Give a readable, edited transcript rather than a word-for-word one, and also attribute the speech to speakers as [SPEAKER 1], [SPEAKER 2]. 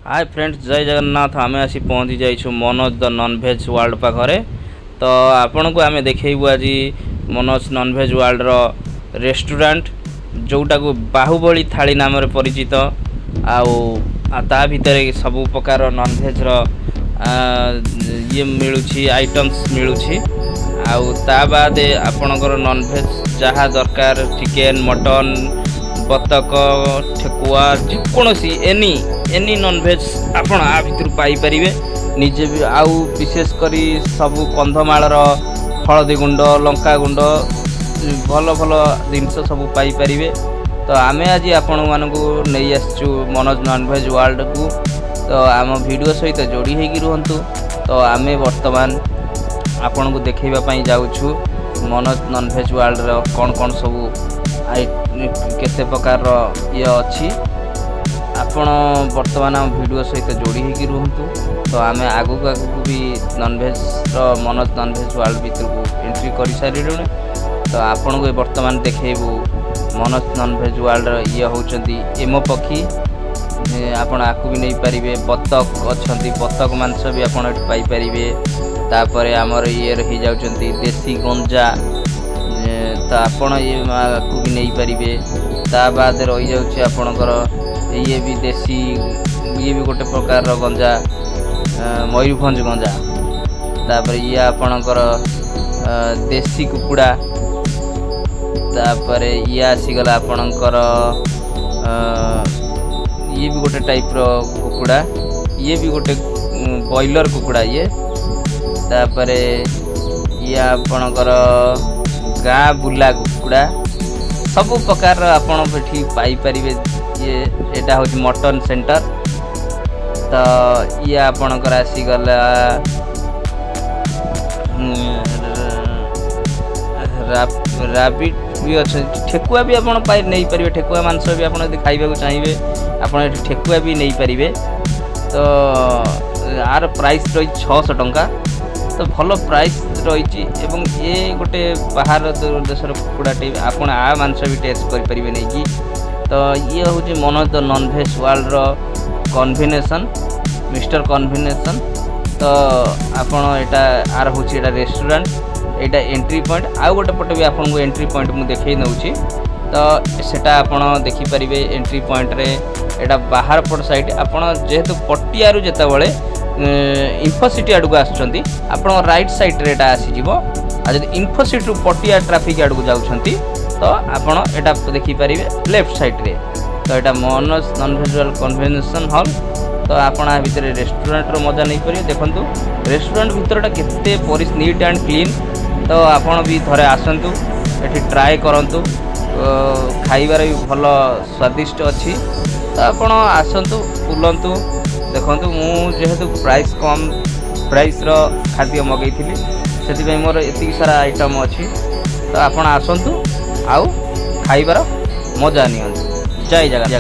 [SPEAKER 1] ହାଏ friends, ଜୟ ଜଗନ୍ନାଥ। ଆମେ ଆସି ପହଞ୍ଚି ଯାଇଛୁ ମନୋଜ ଦ ନନଭେଜ୍ ୱାର୍ଲଡ଼ ପାଖରେ। ତ ଆପଣଙ୍କୁ ଆମେ ଦେଖେଇବୁ ଆଜି ମନୋଜ ନନଭେଜ୍ ୱାର୍ଲଡ଼ର ରେଷ୍ଟୁରାଣ୍ଟ, ଯେଉଁଟାକୁ ବାହୁବଳୀ ଥାଳି ନାମରେ ପରିଚିତ। ଆଉ ତା ଭିତରେ ସବୁ ପ୍ରକାର ନନଭେଜ୍ର ଇଏ ମିଳୁଛି, ଆଇଟମ୍ସ ମିଳୁଛି। ଆଉ ତା ବାଦେ ଆପଣଙ୍କର ନନଭେଜ୍ ଯାହା ଦରକାର, ଚିକେନ୍, ମଟନ୍, ବତକ, ଠେକୁଆ, ଯେକୌଣସି ଏନି ଏନି ନନଭେଜ୍ ଆପଣ ଆ ଭିତରୁ ପାଇପାରିବେ ନିଜେ ବି। ଆଉ ବିଶେଷ କରି ସବୁ କନ୍ଧମାଳର ହଳଦୀ ଗୁଣ୍ଡ, ଲଙ୍କା ଗୁଣ୍ଡ, ଭଲ ଭଲ ଜିନିଷ ସବୁ ପାଇପାରିବେ। ତ ଆମେ ଆଜି ଆପଣମାନଙ୍କୁ ନେଇ ଆସିଛୁ ମନୋଜ ନନଭେଜ୍ ୱାର୍ଲଡ଼କୁ। ତ ଆମ ଭିଡ଼ିଓ ସହିତ ଯୋଡ଼ି ହେଇକି ରୁହନ୍ତୁ। ତ ଆମେ ବର୍ତ୍ତମାନ ଆପଣଙ୍କୁ ଦେଖେଇବା ପାଇଁ ଯାଉଛୁ ମନୋଜ ନନଭେଜ୍ ୱାର୍ଲଡ଼ର କ'ଣ କ'ଣ ସବୁ I କେତେ ପ୍ରକାରର ଇଏ ଅଛି। ଆପଣ ବର୍ତ୍ତମାନ ଆମ ଭିଡ଼ିଓ ସହିତ ଯୋଡ଼ି ହେଇକି ରୁହନ୍ତୁ। ତ ଆମେ ଆଗକୁ ଆଗକୁ ବି ନନଭେଜ୍ର ମନୋଜ ନନଭେଜ୍ ୱାର୍ଲଡ଼ ଭିତରକୁ ଏଣ୍ଟ୍ରି କରିସାରିଲୁଣି। ତ ଆପଣଙ୍କୁ ଏ ବର୍ତ୍ତମାନ ଦେଖେଇବୁ ମନୋଜ ନନଭେଜ୍ ୱାର୍ଲଡ଼ର। ଇଏ ହେଉଛନ୍ତି ଏମୁ ପକ୍ଷୀ, ଆପଣ ଆକୁ ବି ନେଇପାରିବେ। ବତକ ଅଛନ୍ତି, ବତକ ମାଂସ ବି ଆପଣ ଏଠି ପାଇପାରିବେ। ତାପରେ ଆମର ଇଏ ହେଇଯାଉଛନ୍ତି ଦେଶୀ ଗଞ୍ଜା, ତ ଆପଣ ଇଏ ଆକୁ ବି ନେଇପାରିବେ। ତା ବାଦ ରହିଯାଉଛି ଆପଣଙ୍କର ଇଏ ବି ଦେଶୀ, ଇଏ ବି ଗୋଟେ ପ୍ରକାରର ଗଞ୍ଜା, ମୟୂରଭଞ୍ଜ ଗଞ୍ଜା। ତାପରେ ଇଏ ଆପଣଙ୍କର ଦେଶୀ କୁକୁଡ଼ା। ତାପରେ ଇଏ ଆସିଗଲା ଆପଣଙ୍କର ଇଏ ବି ଗୋଟେ ଟାଇପ୍ର କୁକୁଡ଼ା, ଇଏ ବି ଗୋଟେ ବ୍ରଏଲର କୁକୁଡ଼ା ଇଏ। ତାପରେ ଇଏ ଆପଣଙ୍କର ଗାଁ ବୁଲା କୁକୁଡ଼ା। ସବୁ ପ୍ରକାରର ଆପଣ ଏଠି ପାଇପାରିବେ। ଇଏ ଏଇଟା ହେଉଛି ମଟନ୍ ସେଣ୍ଟର। ତ ଇଏ ଆପଣଙ୍କର ଆସିଗଲା ରାବିଟ୍ ବି ଅଛନ୍ତି, ଠେକୁଆ ବି ଆପଣ ପାଇ ନେଇପାରିବେ। ଠେକୁଆ ମାଂସ ବି ଆପଣ ଯଦି ଖାଇବାକୁ ଚାହିଁବେ, ଆପଣ ଏଠି ଠେକୁଆ ବି ନେଇପାରିବେ। ତ ଆର ପ୍ରାଇସ୍ ରହିଛି 600 ଟଙ୍କା। ତ ଭଲ ପ୍ରାଇସ୍ ରହିଛି ଏବଂ ଇଏ ଗୋଟେ ବାହାର ଦେଶର କୁକୁଡ଼ାଟେ, ଆପଣ ଆ ମାଂସ ବି ଟେଷ୍ଟ କରିପାରିବେ ନେଇକି। ତ ଇଏ ହେଉଛି ମନୋଜ ଦ ନନଭେଜ୍ ୱାର୍ଲଡ଼ର କନଭିନେସନ୍, ମିଷ୍ଟର କନଭିନେସନ୍। ତ ଆପଣ ଏଇଟା ଆର ହେଉଛି ଏଇଟା ରେଷ୍ଟୁରାଣ୍ଟ, ଏଇଟା ଏଣ୍ଟ୍ରି ପଏଣ୍ଟ। ଆଉ ଗୋଟେ ପଟେ ବି ଆପଣଙ୍କୁ ଏଣ୍ଟ୍ରି ପଏଣ୍ଟ ମୁଁ ଦେଖେଇ ନେଉଛି, ତ ସେଟା ଆପଣ ଦେଖିପାରିବେ। ଏଣ୍ଟ୍ରି ପଏଣ୍ଟରେ ଏଇଟା ବାହାର ପଟ ସାଇଡ଼୍। ଆପଣ ଯେହେତୁ ପଟିଆରୁ ଯେତେବେଳେ ଇନଫୋସିଟି ଆଡ଼କୁ ଆସୁଛନ୍ତି, ଆପଣଙ୍କ ରାଇଟ୍ ସାଇଡ଼୍ରେ ଏଇଟା ଆସିଯିବ। ଆଉ ଯଦି ଇନଫୋସିଟିରୁ ପଟିଆ ଟ୍ରାଫିକ୍ ଆଡ଼କୁ ଯାଉଛନ୍ତି, ତ ଆପଣ ଏଇଟା ଦେଖିପାରିବେ ଲେଫ୍ଟ ସାଇଡ଼୍ରେ। ତ ଏଇଟା ମନୋଜ ନନଭେଜ୍ କନଭେନସନ୍ ହଲ୍। ତ ଆପଣ ଆ ଭିତରେ ରେଷ୍ଟୁରାଣ୍ଟର ମଜା ନେଇପାରିବେ। ଦେଖନ୍ତୁ ରେଷ୍ଟୁରାଣ୍ଟ ଭିତରଟା କେତେ ନିଟ୍ ଆଣ୍ଡ କ୍ଲିନ୍। ତ ଆପଣ ବି ଥରେ ଆସନ୍ତୁ, ଏଠି ଟ୍ରାଏ କରନ୍ତୁ। ଖାଇବାର ବି ଭଲ ସ୍ୱାଦିଷ୍ଟ ଅଛି। ତ ଆପଣ ଆସନ୍ତୁ, ବୁଲନ୍ତୁ, ଦେଖନ୍ତୁ। ମୁଁ ଯେହେତୁ ପ୍ରାଇସ୍ କମ୍ ପ୍ରାଇସ୍ର ଖାଦ୍ୟ ମଗେଇଥିଲି, ସେଥିପାଇଁ ମୋର ଏତିକି ସାରା ଆଇଟମ୍ ଅଛି। ତ ଆପଣ ଆସନ୍ତୁ ଆଉ ଖାଇବାର ମଜା ନିଅନ୍ତୁ। ଜୟ ଜଗନ୍ନାଥ।